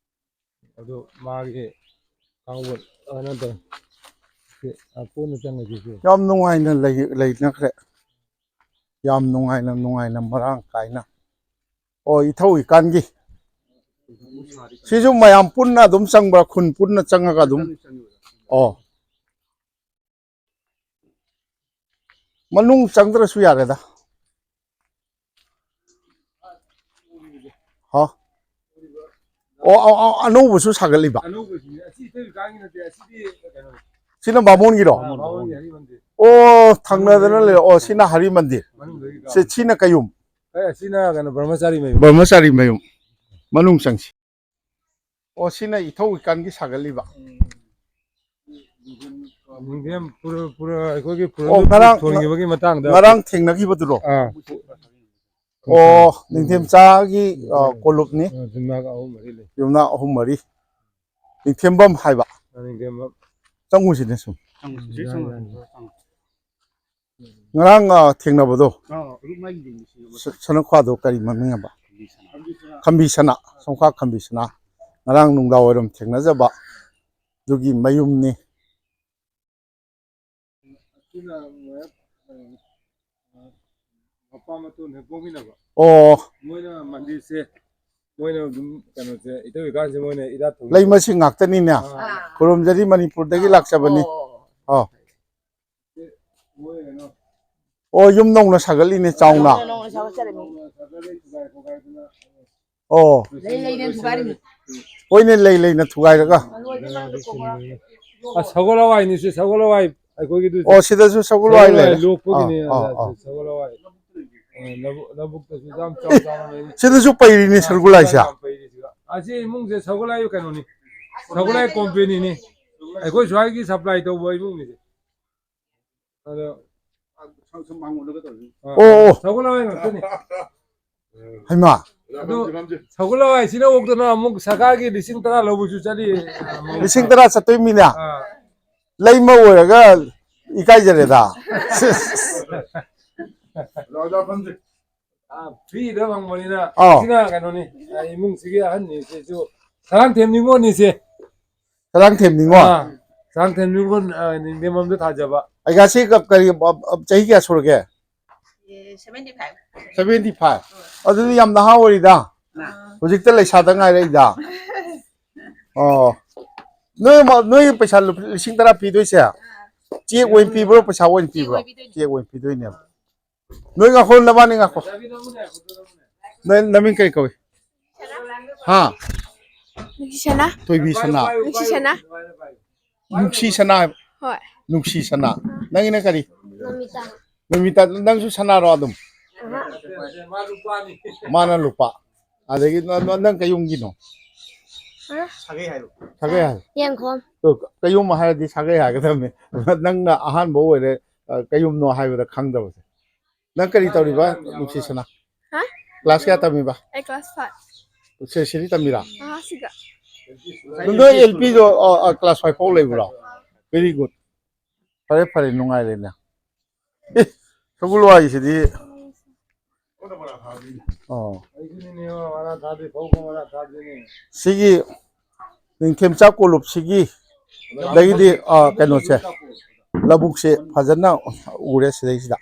ꯑꯗꯨ ꯃꯥꯒꯤ ꯀꯥꯡꯕꯨ ꯀꯩꯅꯣ ꯇꯧ-, ꯁꯤ, ꯑ, ꯀꯣꯟꯅ ꯆꯪꯉꯁꯤ ꯁꯤ꯫ ꯌꯥꯝ ꯅꯨꯡꯉꯥꯏꯅ ꯂꯩ-, ꯂꯩꯅꯈ꯭ꯔꯦ꯫ ꯌꯥꯝ ꯅꯨꯡꯉꯥꯏꯅ, ꯅꯨꯡꯉꯥꯏꯅ, ꯃꯔꯥꯡ ꯀꯥꯏꯅ꯫ ꯑꯣ, ꯏꯊꯧ ꯏꯀꯥꯟꯒꯤ꯫ ꯁꯤꯁꯨ ꯃꯌꯥꯝ ꯄꯨꯟꯅ ꯑꯗꯨꯝ ꯆꯪꯕ꯭ꯔꯥ? ꯈꯨꯟ ꯄꯨꯟꯅ ꯆꯪꯉꯒ ꯑꯗꯨꯝ? ꯑꯣ꯫ ꯃꯅꯨꯡ ꯆꯪꯗ꯭ꯔꯁꯨ ꯌꯥꯔꯦꯗ꯫ ꯍꯥ? ꯑꯣ, ꯑꯣ, ꯑꯣ, ꯑꯅꯧꯕꯁꯨ ꯁꯥꯒꯠꯂꯤꯕ? ꯑꯅꯧꯕꯁꯤꯅꯦ꯫ ꯑꯁꯤ ꯏꯇꯩ ꯀꯥꯡꯒꯤ ꯅꯠꯇꯦ, ꯑꯁꯤꯗꯤ ꯀꯩꯅꯣ꯫ ꯁꯤꯅ ꯕꯥꯃꯣꯟꯒꯤꯔꯣ? ꯑꯥ, ꯕꯥꯃꯣꯟꯒꯤ ꯍꯔꯤ ꯃꯟꯗꯤꯔ꯫ ꯑꯣ, ꯊꯪꯅꯗꯅ ꯂꯩꯔꯦ꯫ ꯑꯣ, ꯁꯤꯅ ꯍꯔꯤ ꯃꯟꯗꯤꯔ꯫ ꯃꯅꯨꯡꯗꯒꯤ ꯁꯤ, ꯀꯥꯡ꯫ ꯁꯤꯅ ꯀꯌꯨꯝ? ꯑꯦ, ꯑꯁꯤꯅ ꯀꯩꯅꯣ, ꯕ꯭ꯔꯍ꯭ꯃꯆꯥꯔꯤ ꯃꯌꯨꯝ꯫ ꯕ꯭ꯔꯍ꯭ꯃꯆꯥꯔꯤ ꯃꯌꯨꯝ꯫ ꯃꯅꯨꯡ ꯆꯪꯁꯤ꯫ ꯑꯣ, ꯁꯤꯅ ꯏꯊꯧ ꯏꯀꯥꯟꯒꯤ ꯁꯥꯒꯠꯂꯤꯕ꯫ ꯎꯝ꯫ ꯃ꯭ꯌꯨꯖꯤꯌꯝ ꯄꯨꯔ-, ꯄꯨꯔ-, ꯑꯩꯈꯣꯏꯒꯤ ꯑꯣ, ꯄꯨꯔꯝꯗ ꯉꯔꯥꯡ, ꯊꯣꯟꯈꯤꯕꯒꯤ ꯃꯇꯥꯡꯗ꯫ ꯉꯔꯥꯡ ꯊꯦꯡꯅꯈꯤꯕꯗꯨꯔꯣ? ꯑꯥ꯫ ꯑꯣ, ꯅꯤꯡꯊꯦꯝꯆꯥꯒꯤ, ꯑ, ꯀꯣꯂꯨꯞꯅꯤ꯫ ꯑ, ꯌꯨꯝꯅꯥꯛ ꯑꯍꯨꯝ ꯃꯔꯤ ꯂꯩ꯫ ꯌꯨꯝꯅꯥꯛ ꯑꯍꯨꯝ ꯃꯔꯤ꯫ ꯅꯤꯡꯊꯦꯝꯕꯝ ꯍꯥꯏꯕ꯫ ꯑ, ꯅꯤꯡꯊꯦꯝꯕꯝ꯫ ꯆꯪꯉꯨꯁꯤꯅꯦ ꯁꯨꯝ꯫ ꯆꯪꯉꯨꯁꯤ, ꯆꯪꯉꯨꯁꯤ, ꯆꯪꯉꯨꯁꯤ꯫ ꯉꯔꯥꯡ, ꯑ, ꯊꯦꯡꯅꯕꯗꯣ꯫ ꯑꯥ, ꯒ꯭ꯔꯨꯞ ꯃꯔꯤ ꯌꯦꯡꯉꯨꯁꯤ꯫ ꯁ-, ꯁꯅꯈ꯭ꯋꯥꯗꯣ ꯀꯔꯤ ꯃꯃꯤꯡ ꯍꯥꯏꯕ? ꯈꯝꯕꯤ ꯁꯅꯥ꯫ ꯈꯝꯕꯤ ꯁꯅꯥ, ꯁꯣꯡꯈꯥ ꯈꯝꯕꯤ ꯁꯅꯥ꯫ ꯉꯔꯥꯡ ꯅꯨꯡꯗꯥꯡ ꯋꯥꯏꯔꯝ ꯊꯦꯡꯅꯖꯕ꯫ ꯑꯗꯨꯒꯤ ꯃꯌꯨꯝꯅꯤ꯫ ꯑꯁꯤꯅ ꯃꯣꯏ, ꯑ, ꯃꯄꯥ ꯃꯇꯣꯟ ꯍꯦꯛ ꯄꯣꯛꯃꯤꯟꯅꯕ꯫ ꯑꯣ꯫ ꯃꯣꯏꯅ ꯃꯟꯗꯤꯔꯁꯦ, ꯃꯣꯏꯅ ꯑꯗꯨꯝ ꯀꯩꯅꯣꯁꯦ, ꯏꯇꯧ ꯏꯀꯥꯟꯁꯦ ꯃꯣꯏꯅ ꯏꯔꯥꯠ ꯊꯧꯔꯤ ꯂꯩꯃꯁꯤ ꯉꯥꯛꯇꯅꯤꯅꯦ꯫ ꯑꯥ꯫ ꯈꯨꯔꯨꯝꯖꯔꯤ ꯃꯅꯤꯄꯨꯔꯗꯒꯤ ꯂꯥꯛꯆꯕꯅꯤ꯫ ꯑꯣ꯫ ꯑꯣ꯫ ꯃꯣꯏ ꯀꯩꯅꯣ꯫ ꯑꯣ, ꯌꯨꯝ ꯅꯧꯅ ꯁꯥꯒꯠꯂꯤꯅꯦ ꯆꯥꯎꯅ꯫ ꯅꯧꯅ ꯁꯥꯒꯠꯆꯔꯝꯃꯤ꯫ ꯑꯣ꯫ ꯂꯩ ꯂꯩꯅ ꯊꯨꯒꯥꯏꯔꯤꯃꯤ꯫ ꯍꯣꯏꯅꯦ, ꯂꯩ ꯂꯩꯅ ꯊꯨꯒꯥꯏꯔꯒ꯫ ꯑ, ꯁꯒꯣꯜ ꯍꯋꯥꯏꯅꯤ ꯁꯤ, ꯁꯒꯣꯜ ꯍꯋꯥꯏ ꯑꯩꯈꯣꯏꯒꯤꯗꯨ꯫ ꯑꯣ, ꯁꯤꯗꯁꯨ ꯁꯒꯣꯜ ꯍꯋꯥꯏ ꯂꯩꯔꯦ꯫ ꯂꯣꯛꯄꯒꯤꯅꯤ, ꯑꯥ, ꯑꯥ, ꯑꯥ꯫ ꯁꯒꯣꯜ ꯍꯋꯥꯏ꯫ ꯑ, ꯂꯧꯕꯨꯛ-, ꯂꯧꯕꯨꯛꯇꯁꯨ ꯌꯥꯝ ꯆꯥꯎ ꯆꯥꯎꯅ ꯂꯩꯔꯤ꯫ ꯁꯤꯗꯁꯨ ꯄꯩꯔꯤꯅꯤ ꯑꯥ, ꯁꯒꯣꯜ ꯍꯋꯥꯏꯁꯦ꯫ ꯌꯥꯝ ꯄꯩꯔꯤ ꯁꯤꯗ꯫ ꯑꯁꯤ ꯏꯃꯨꯡꯁꯦ ꯁꯒꯣꯜ ꯍꯋꯥꯏ ꯀꯩꯅꯣꯅꯤ꯫ ꯁꯒꯣꯜ ꯍꯋꯥꯏ ꯀꯣꯝꯄꯦꯅꯤꯅꯤ꯫ ꯑꯩꯈꯣꯏ ꯁ꯭ꯋꯥꯏꯒꯤ ꯁꯄ꯭ꯂꯥꯏ ꯇꯧꯕ ꯏꯃꯨꯡꯅꯤ ꯁꯤ꯫ ꯑꯗꯣ, ꯁꯨꯝ ꯃꯥꯡꯉꯣꯟꯗꯒ ꯇꯧꯔꯤ꯫ ꯑꯥ, ꯑꯣ, ꯑꯣ꯫ ꯁꯒꯣꯜ ꯍꯋꯥꯏ ꯉꯥꯛꯇꯅꯤ꯫ ꯍꯩꯃꯥ꯫ ꯑꯗꯨ ꯁꯒꯣꯜ ꯍꯋꯥꯏꯁꯤꯅ ꯑꯣꯛꯇꯅ ꯑꯃꯨꯛ ꯁꯔꯀꯥꯔꯒꯤ ꯂꯤꯁꯤꯡ ꯇꯔꯥ ꯂꯧꯕꯁꯨ ꯆꯠꯂꯤ꯫ ꯂꯤꯁꯤꯡ ꯇꯔꯥ ꯆꯠꯇꯣꯏ ꯃꯤꯅꯦ? ꯑꯥ꯫ ꯂꯩꯃ ꯑꯣꯏꯔꯒ ꯏꯀꯥꯏꯖꯔꯦꯗ꯫ ꯑꯥ, ꯐ꯭ꯔꯤꯗ ꯐꯪꯕꯅꯤꯅ꯫ ꯑꯥ꯫ ꯁꯤꯅ ꯀꯩꯅꯣꯅꯤ, ꯑꯥ, ꯏꯃꯨꯡꯁꯤꯒꯤ ꯑꯍꯟꯅꯤ, ꯁꯤꯁꯨ ꯁꯔꯥꯡꯊꯦꯝ ꯅꯤꯉꯣꯜꯅꯤ, ꯁꯦ꯫ ꯁꯔꯥꯡꯊꯦꯝ ꯅꯤꯉꯣꯜ? ꯑꯥ, ꯁꯔꯥꯡꯊꯦꯝ ꯅꯤꯉꯣꯜ, ꯑꯥ, ꯅꯤꯡꯊꯦꯝꯕꯝꯗ ꯊꯥꯖꯕ꯫ ꯑꯩꯒꯥꯁꯤ ꯀ-, ꯀꯔꯤ, ꯑ, ꯑ, ꯆꯍꯤ ꯀꯌꯥ ꯁꯨꯔꯒꯦ? ꯑꯦ, seventy five꯫ Seventy five? ꯍꯣꯏ꯫ ꯑꯗꯨꯗꯤ ꯌꯥꯝ ꯅꯍꯥ ꯑꯣꯏꯔꯤꯗ꯫ ꯑꯥ꯫ ꯍꯧꯖꯤꯛꯇ ꯂꯩꯁꯥꯗ ꯉꯥꯏꯔꯛꯏꯗ꯫ ꯑꯣ꯫ ꯅꯣꯏ ꯃ-, ꯅꯣꯏ ꯄꯩꯁꯥ ꯂꯨꯄꯥ ꯂꯤꯁꯤꯡ ꯇꯔꯥ ꯄꯤꯗꯣꯏꯁꯦ? ꯑꯥ꯫ ꯆꯦꯛ ꯑꯣꯏꯅ ꯄꯤꯕ꯭ꯔꯣ, ꯄꯩꯁꯥ ꯑꯣꯏꯅ ꯄꯤꯕ꯭ꯔꯣ? ꯆꯦꯛ ꯑꯣꯏꯅ ꯄꯤꯗꯣꯏꯅꯦ꯫ ꯆꯦꯛ ꯑꯣꯏꯅ ꯄꯤꯗꯣꯏꯅꯦꯕ꯫ ꯅꯣꯏ ꯉꯥꯈꯣ, ꯅꯕꯥꯅꯤ ꯉꯥꯈꯣ꯫ ꯅꯣꯏ ꯅꯃꯤꯡ ꯀꯔꯤ ꯀꯧꯏ? ꯍꯥ? ꯅꯨꯡꯁꯤꯁꯅꯥ꯫ ꯊꯣꯏꯕꯤ ꯁꯅꯥ꯫ ꯅꯨꯡꯁꯤꯁꯅꯥ꯫ ꯅꯨꯡꯁꯤ ꯁꯅꯥ ꯍꯥꯏꯕ? ꯍꯣꯏ꯫ ꯅꯨꯡꯁꯤ ꯁꯅꯥ꯫ ꯅꯪꯒꯤꯅ ꯀꯔꯤ? ꯅꯃꯤꯇꯥ꯫ ꯅꯃꯤꯇꯥ, ꯅꯪꯁꯨ ꯁꯅꯥꯔꯣ ꯑꯗꯨꯝ? ꯑꯍ꯫ ꯃꯥꯅ ꯂꯨꯄꯥ꯫ ꯑꯗꯒꯤ ꯅ-, ꯅ-, ꯅꯪ ꯀꯩ ꯌꯨꯝꯒꯤꯅꯣ? ꯍ? ꯁꯥꯒꯩ ꯍꯥꯏꯔꯣ꯫ ꯁꯥꯒꯩ ꯍꯥꯏꯔꯣ꯫ ꯌꯦꯡꯈꯣꯝ꯫ ꯑꯗꯣ ꯀꯩꯌꯨꯝ ꯍꯥꯏꯔꯗꯤ ꯁꯥꯒꯩ ꯍꯥꯏꯒꯗꯕꯅꯤ꯫ ꯅꯪꯅ ꯑꯍꯥꯟꯕ ꯑꯣꯏꯔꯦ, ꯑ, ꯀꯩꯌꯨꯝꯅꯣ ꯍꯥꯏꯕꯗ ꯈꯪꯗꯕꯁꯦ꯫ ꯅꯪ ꯀꯔꯤ ꯇꯧꯔꯤꯕ, ꯅꯨꯡꯁꯤꯁꯅꯥ? ꯍꯥ? Class ꯀꯌꯥ ꯇꯝꯃꯤꯕ? ꯑꯩ class five꯫ ꯁꯦ, ꯁꯤꯗꯤ ꯇꯝꯃꯤꯔꯥ? ꯑꯥ, ꯁꯤꯒ꯫ ꯅꯣꯏ L P ꯗꯣ, ꯑ, ꯑ, class five ꯐꯥꯎ ꯂꯩꯕ꯭ꯔꯣ? Very good. ꯐꯔꯦ, ꯐꯔꯦ, ꯅꯨꯡꯉꯥꯏꯔꯦꯅꯦ꯫ ꯑꯦ, ꯁꯒꯣꯜ ꯋꯥꯏꯁꯤꯗꯤ꯫ ꯑꯣ꯫ ꯁꯤꯒꯤ ꯅꯤꯡꯊꯦꯝꯆꯥ ꯀꯣꯂꯨꯞꯁꯤꯒꯤ ꯑꯗꯒꯤꯗꯤ, ꯑ, ꯀꯩꯅꯣꯁꯦ, ꯂꯧꯕꯨꯛꯁꯦ ꯐꯖꯅ ꯎꯔꯦ ꯁꯤꯗꯩꯁꯤꯗ꯫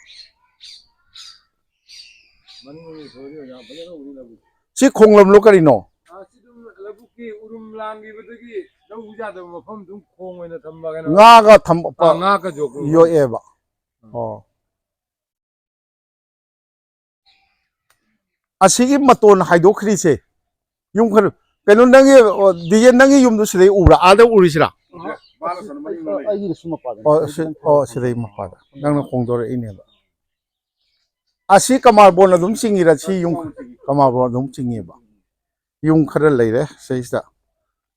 ꯁꯤ ꯈꯣꯡꯂꯝꯂꯣ ꯀꯔꯤꯅꯣ? ꯑꯥ, ꯁꯤ ꯑꯗꯨꯝ ꯂꯧꯕꯨꯛꯀꯤ ꯎꯔꯨꯝ ꯂꯥꯡꯈꯤꯕꯗꯒꯤ ꯂꯧ ꯌꯥꯗꯕ ꯃꯐꯝ ꯑꯗꯨꯝ ꯈꯣꯡ ꯑꯣꯏꯅ ꯊꯝꯕ ꯀꯩꯅꯣ꯫ ꯉꯥꯒ ꯊꯝ-, ꯑꯥ, ꯉꯥꯒ ꯌꯣꯛꯄ ꯃꯐꯝ꯫ ꯌꯣꯛꯑꯦꯕ꯫ ꯑꯣ꯫ ꯑꯁꯤꯒꯤ ꯃꯇꯣꯟ ꯍꯥꯏꯗꯣꯛꯈ꯭ꯔꯤꯁꯦ ꯌꯨꯝ ꯈꯔ, ꯀꯩꯅꯣ, ꯅꯪꯒꯤ, ꯑꯣ, ꯗꯤꯖꯦ, ꯅꯪꯒꯤ ꯌꯨꯝꯗꯣ ꯁꯤꯗꯩ ꯎꯕ꯭ꯔꯥ? ꯑꯥꯗ ꯎꯔꯤꯁꯤꯔꯥ? ꯑꯩꯒꯤꯗꯤ ꯁꯨꯝ ꯃꯄꯥꯗ꯫ ꯑꯣ, ꯁꯤ, ꯑꯣ, ꯁꯤꯗꯩ ꯃꯄꯥꯗ꯫ ꯅꯪꯅ ꯈꯣꯡꯗꯣꯔꯛꯏꯅꯦꯕ꯫ ꯑꯁꯤ ꯀꯃꯥꯔꯕꯣꯟ ꯑꯗꯨꯝ ꯆꯤꯡꯉꯤꯔ? ꯁꯤ ꯌꯨꯝ ꯀꯃꯥꯔꯕꯣꯟ ꯑꯗꯨꯝ ꯆꯤꯡꯉꯦꯕ꯫ ꯌꯨꯝ ꯈꯔ ꯂꯩꯔꯦ ꯁꯤꯁꯤꯗ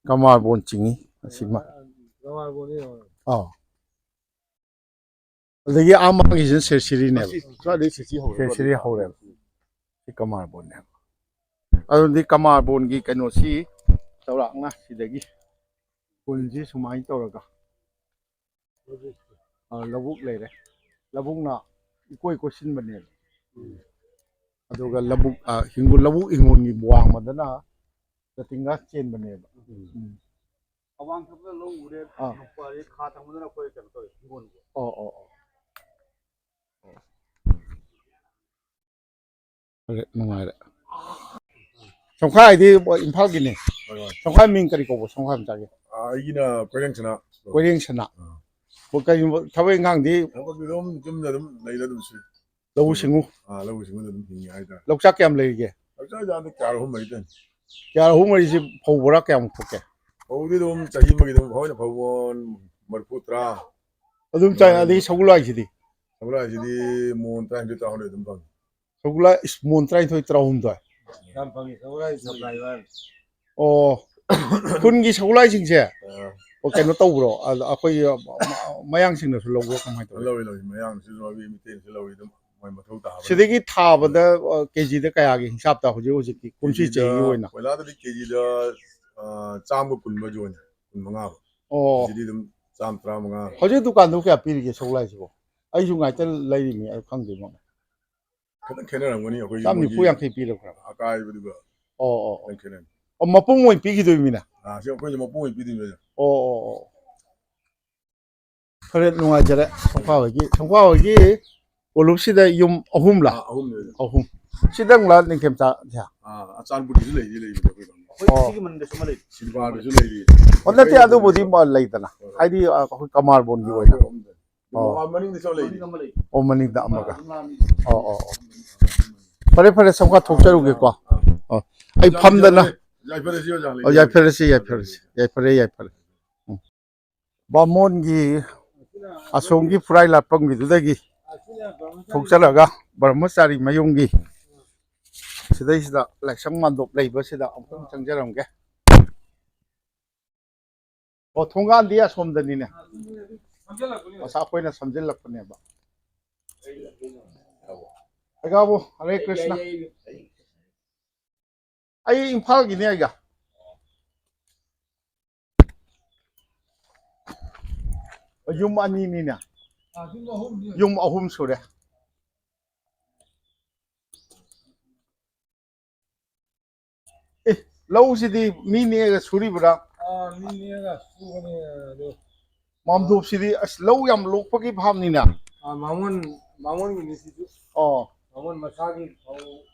ꯀꯃꯥꯔꯕꯣꯟ ꯆꯤꯡꯉꯤ ꯑꯁꯤꯃ꯫ ꯑꯥ꯫ ꯑꯗꯒꯤ ꯑꯥ ꯃꯥꯒꯤꯁꯤꯅ ꯁꯦꯔꯁꯤꯔꯤꯅꯦꯕ꯫ ꯁꯤ ꯁ꯭ꯋꯥꯏꯗꯩ ꯁꯦꯔꯁꯤꯔꯤ ꯍꯧꯔꯦ꯫ ꯁꯦꯔꯁꯤꯔꯤ ꯍꯧꯔꯦꯕ꯫ ꯁꯤ ꯀꯃꯥꯔꯕꯣꯟꯅꯦꯕ꯫ ꯑꯗꯨꯗꯤ ꯀꯃꯥꯔꯕꯣꯟꯒꯤ ꯀꯩꯅꯣꯁꯤ ꯆꯥꯎꯔꯥꯛꯅ ꯁꯤꯗꯒꯤ ꯀꯨꯟꯁꯤ ꯁꯨꯃꯥꯏꯅ ꯇꯧꯔꯒ ꯑ, ꯂꯧꯕꯨꯛ ꯂꯩꯔꯦ꯫ ꯂꯧꯕꯨꯛꯅ ꯏꯀꯣꯏ ꯀꯣꯏꯁꯤꯟꯕꯅꯦꯕ꯫ ꯑꯗꯨꯒ ꯂꯧꯕꯨꯛ, ꯑ, ꯍꯤꯡꯒꯣꯜ, ꯂꯧꯕꯨꯛ ꯍꯤꯡꯒꯣꯜꯒꯤ ꯋꯥꯡꯃꯗꯅ ꯖꯇꯤꯡꯒ ꯆꯦꯟꯕꯅꯦꯕ꯫ ꯎꯝ꯫ ꯑꯋꯥꯡ ꯊꯪꯕꯗ ꯂꯧ ꯎꯔꯦ, ꯑꯥ꯫ ꯅꯣꯡꯄꯣꯛ ꯈꯥ ꯊꯪꯕꯗꯅ ꯑꯩꯈꯣꯏ ꯀꯩꯅꯣ ꯇꯧꯋꯦ, ꯍꯤꯡꯒꯣꯜ꯫ ꯑꯣ, ꯑꯣ, ꯑꯣ꯫ ꯐꯔꯦ, ꯅꯨꯡꯉꯥꯏꯔꯦ꯫ ꯁꯝꯈꯥꯏꯗꯤ ꯏꯝꯐꯥꯜꯒꯤꯅꯦ꯫ ꯍꯣꯏ, ꯍꯣꯏ꯫ ꯁꯝꯈꯥꯏ ꯃꯤꯡ ꯀꯔꯤ ꯀꯧꯕ? ꯁꯝꯈꯥꯏ ꯃꯆꯥꯒꯤ? ꯑꯥ, ꯑꯩꯒꯤꯅ ꯀꯣꯏꯔꯦꯡ ꯁꯅꯥ꯫ ꯀꯣꯏꯔꯦꯡ ꯁꯅꯥ꯫ ꯑꯥ꯫ ꯑꯣ, ꯀꯩꯒꯨꯝꯕ ꯊꯕꯛ ꯏꯪꯈꯥꯡꯗꯤ? ꯊꯕꯛꯇꯤ ꯑꯗꯨꯝ ꯌꯨꯝꯗ ꯑꯗꯨꯝ ꯂꯩꯔ ꯑꯗꯨꯝ ꯁꯨꯏ꯫ ꯂꯧꯎ ꯁꯤꯡꯎ? ꯑꯥ, ꯂꯧꯎ ꯁꯤꯡꯎꯗ ꯑꯗꯨꯝ ꯍꯤꯡꯉꯤ ꯍꯥꯏꯇꯥꯔꯦ꯫ ꯂꯧꯆꯥꯛ ꯀꯌꯥꯝ ꯂꯩꯔꯤꯒꯦ? ꯂꯧꯆꯥꯛ ꯌꯥꯝꯗꯦ, ꯀꯌꯥ ꯑꯍꯨꯝ ꯃꯔꯤꯇꯅꯤ꯫ ꯀꯌꯥ ꯑꯍꯨꯝ ꯃꯔꯤꯁꯤ ꯐꯧ ꯕꯣꯔꯥ ꯀꯌꯥꯃꯨꯛ ꯊꯣꯛꯀꯦ? ꯐꯧꯗꯤ ꯑꯗꯨꯝ ꯆꯍꯤ ꯑꯃꯒꯤ ꯑꯗꯨꯝ ꯍꯧꯅ ꯐꯧꯕꯣꯟ ꯃꯔꯤꯐꯨ ꯇꯔꯥ꯫ ꯑꯗꯨꯝ ꯆꯥꯏ, ꯑꯗꯒꯤ ꯁꯒꯣꯜ ꯍꯋꯥꯏꯁꯤꯗꯤ? ꯁꯒꯣꯜ ꯍꯋꯥꯏꯁꯤꯗꯤ ꯃꯣꯟ ꯇꯔꯥꯅꯤꯊꯣꯏ ꯇꯔꯥꯍꯨꯝꯗꯣꯏ ꯑꯗꯨꯝ ꯐꯪꯉꯤ꯫ ꯁꯒꯣꯜ ꯍꯋꯥꯏ ꯏꯁ ꯃꯣꯟ ꯇꯔꯥꯅꯤꯊꯣꯏ ꯇꯔꯥꯍꯨꯝꯗꯣꯏ? ꯌꯥꯝ ꯐꯪꯉꯤ, ꯁꯒꯣꯜ ꯍꯋꯥꯏ supply ꯋꯥꯅꯤ꯫ ꯑꯣ꯫ ꯈꯨꯟꯒꯤ ꯁꯒꯣꯜ ꯍꯋꯥꯏꯁꯤꯡꯁꯦ? ꯑꯥ꯫ ꯑꯣ, ꯀꯩꯅꯣ ꯇꯧꯕ꯭ꯔꯣ? ꯑꯗ ꯑꯩꯈꯣꯏꯒꯤ ꯃ-, ꯃ-, ꯃꯌꯥꯡꯁꯤꯡꯅꯁꯨ ꯂꯧꯕ꯭ꯔꯣ, ꯀꯃꯥꯏꯅ ꯇꯧꯋꯤ? ꯂꯧꯏ, ꯂꯧꯏ, ꯃꯌꯥꯡꯁꯨ ꯂꯧꯏ, ꯃꯤꯇꯩꯁꯨ ꯂꯧꯏ ꯑꯗꯨꯝ꯫ ꯃꯣꯏ ꯃꯊꯧ ꯇꯥꯕꯅ꯫ ꯁꯤꯗꯒꯤ ꯊꯥꯕꯗ, ꯑ, ꯀꯦꯖꯤꯗ ꯀꯌꯥꯒꯤ ꯍꯤꯡꯁꯥꯞꯇ ꯍꯧꯖꯤꯛ ꯍꯧꯖꯤꯛꯀꯤ ꯀꯨꯝꯁꯤ ꯀꯦꯖꯤꯗ, ꯆꯦꯡꯒꯤ ꯑꯣꯏꯅ? ꯀꯣꯏꯂꯥꯗꯗꯤ ꯀꯦꯖꯤꯗ, ꯑ, ꯆꯥꯝꯃ ꯀꯨꯟ ꯌꯣꯟꯅꯤ, ꯀꯨꯟ ꯃꯉꯥ꯫ ꯑꯣ꯫ ꯀꯦꯖꯤꯗꯤ ꯑꯗꯨꯝ ꯆꯥꯝꯃ ꯇꯔꯥꯃꯉꯥ꯫ ꯍꯧꯖꯤꯛ ꯗꯨꯀꯥꯟꯗꯨ ꯀꯌꯥ ꯄꯤꯔꯤꯒꯦ ꯁꯒꯣꯜꯍꯋꯥꯏꯁꯤꯕꯨ? ꯑꯩꯁꯨ ꯉꯥꯏꯇ ꯂꯩꯔꯤꯅꯤ, ꯑꯩ ꯈꯪꯗꯦ ꯃꯃꯜ꯫ ꯈꯤꯇꯪ ꯈꯦꯠꯅꯔꯝꯒꯅꯤ, ꯑꯩꯈꯣꯏꯒꯤ ꯆꯥꯝ ꯅꯤꯐꯨ ꯃꯣꯏꯒꯤ ꯌꯥꯡꯈꯩ ꯄꯤꯔꯕ꯭ꯔꯥ? ꯑꯀꯥꯏꯕꯗꯨꯒ ꯑꯣ, ꯑꯣ, ꯑꯣ꯫ ꯈꯤꯇꯪ ꯈꯦꯠꯅꯔꯝꯒꯅꯤ꯫ ꯑꯣ, ꯃꯄꯨꯝ ꯑꯣꯏꯅ ꯄꯤꯈꯤꯗꯣꯏꯃꯤꯅ? ꯑꯥ, ꯁꯤ ꯑꯩꯈꯣꯏꯁꯦ ꯃꯄꯨꯝ ꯑꯣꯏꯅ ꯄꯤꯗꯣꯏꯅꯦ꯫ ꯑꯣ, ꯑꯣ, ꯑꯣ꯫ ꯐꯔꯦ, ꯅꯨꯡꯉꯥꯏꯖꯔꯦ꯫ ꯁꯝꯈꯥ ꯍꯣꯏꯒꯤ, ꯁꯝꯈꯥ ꯍꯣꯏꯒꯤ ꯀꯣꯂꯨꯞꯁꯤꯗ ꯌꯨꯝ ꯑꯍꯨꯝꯂꯥ? ꯑꯥ, ꯑꯍꯨꯝꯅꯦ꯫ ꯑꯍꯨꯝ꯫ ꯁꯤꯗꯪꯂꯥ ꯅꯤꯡꯊꯦꯝꯆꯥ? ꯑꯥ, ꯑ, ꯆꯥꯟꯄꯨꯔꯒꯤꯁꯨ ꯂꯩꯗꯤ ꯂꯩꯕꯅꯦ ꯑꯩꯈꯣꯏ ꯂꯝꯗ꯫ ꯑꯣ꯫ ꯁꯤꯒꯤ ꯃꯅꯤꯡꯗꯁꯨ ꯑꯃ ꯂꯩ꯫ ꯁꯤꯜꯚꯔꯗꯁꯨ ꯂꯩꯔꯤ꯫ ꯑꯣ, ꯅꯠꯇꯦ, ꯑꯗꯨꯕꯨꯗꯤ ꯃ-, ꯂꯩꯗꯅ꯫ ꯍꯣꯏ, ꯍꯣꯏ꯫ ꯍꯥꯏꯗꯤ, ꯑ, ꯑꯩꯈꯣꯏ ꯀꯃꯥꯔꯕꯣꯟꯒꯤ ꯑꯥ, ꯑꯣꯏꯅ꯫ ꯑꯩꯈꯣꯏ ꯑꯍꯨꯝꯗ꯫ ꯑꯣ꯫ ꯃꯃꯥꯡ ꯃꯅꯤꯡꯗꯁꯨ ꯑꯃ ꯂꯩꯔꯤ꯫ ꯃꯅꯤꯡꯗ ꯑꯃ ꯂꯩ꯫ ꯑꯣ, ꯃꯅꯤꯡꯗ ꯑꯃꯒ꯫ ꯑꯗꯨꯝ ꯂꯥꯛꯑꯅꯤ꯫ ꯑꯣ, ꯑꯣ, ꯑꯣ꯫ ꯐꯔꯦ, ꯐꯔꯦ, ꯁꯝꯈꯥ ꯊꯣꯛꯆꯔꯨꯒꯦꯀꯣ꯫ ꯑꯣ꯫ ꯑꯩ ꯐꯝꯗꯅ꯫ ꯌꯥꯏꯐꯔꯁꯤ, ꯑꯣꯖꯥ, ꯑꯣ, ꯂꯩꯖꯔꯒꯦ꯫ ꯌꯥꯏꯐꯔꯁꯤ, ꯌꯥꯏꯐꯔꯁꯤ꯫ ꯌꯥꯏꯐꯔꯦ, ꯌꯥꯏꯐꯔꯦ꯫ ꯎꯝ꯫ ꯕꯥꯃꯣꯟꯒꯤ ꯑꯁꯣꯝꯒꯤ ꯐꯨꯔꯥꯏ ꯂꯥꯠꯐꯝꯒꯤꯗꯨꯗꯒꯤ ꯊꯣꯛꯆꯔꯒ ꯕ꯭ꯔꯍ꯭ꯃꯆꯥꯔꯤ ꯃꯌꯨꯝꯒꯤ ꯁꯤꯗꯩꯁꯤꯗ ꯂꯥꯏꯁꯪ ꯃꯥꯟꯗꯣꯞ ꯂꯩꯕꯁꯤꯗ ꯑꯃꯨꯛꯇꯪ ꯆꯪꯖꯔꯝꯒꯦ꯫ ꯑꯣ, ꯊꯣꯡꯒꯥꯟꯗꯤ ꯑꯁꯣꯝꯗꯅꯤꯅꯦ꯫ ꯉꯁꯥꯏ ꯑꯩꯈꯣꯏꯅ ꯁꯝꯖꯤꯜꯂꯛꯄꯅꯦꯕ꯫ ꯑꯩꯒꯥꯕꯨ, ꯍꯔꯦ ꯀ꯭ꯔꯤꯁꯅ꯫ ꯑꯩ ꯏꯝꯐꯥꯜꯒꯤꯅꯦ ꯑꯩꯒ꯫ ꯌꯨꯝ ꯑꯅꯤꯅꯤꯅꯦ꯫ ꯌꯨꯝ ꯑꯍꯨꯝ ꯁꯨꯔꯦ꯫ ꯑꯦ, ꯂꯧꯁꯤꯗꯤ ꯃꯤ ꯅꯦꯛꯑꯒ ꯁꯨꯔꯤꯕ꯭ꯔꯥ? ꯑꯥ, ꯃꯤ ꯅꯦꯛꯑꯒ ꯁꯨꯕꯅꯦ ꯑꯗꯣ꯫ ꯃꯥꯝꯗꯣꯞꯁꯤꯗꯤ ꯑꯁ ꯂꯧ ꯌꯥꯝ ꯂꯣꯛꯄꯒꯤ ꯐꯥꯝꯅꯤꯅ꯫ ꯑꯥ, ꯃꯥꯡꯉꯣꯟ, ꯃꯥꯡꯉꯣꯟꯒꯤꯅꯤ ꯁꯤꯁꯨ꯫ ꯑꯣ꯫ ꯃꯥꯡꯉꯣꯟ ꯃꯁꯥꯒꯤ ꯐꯧ,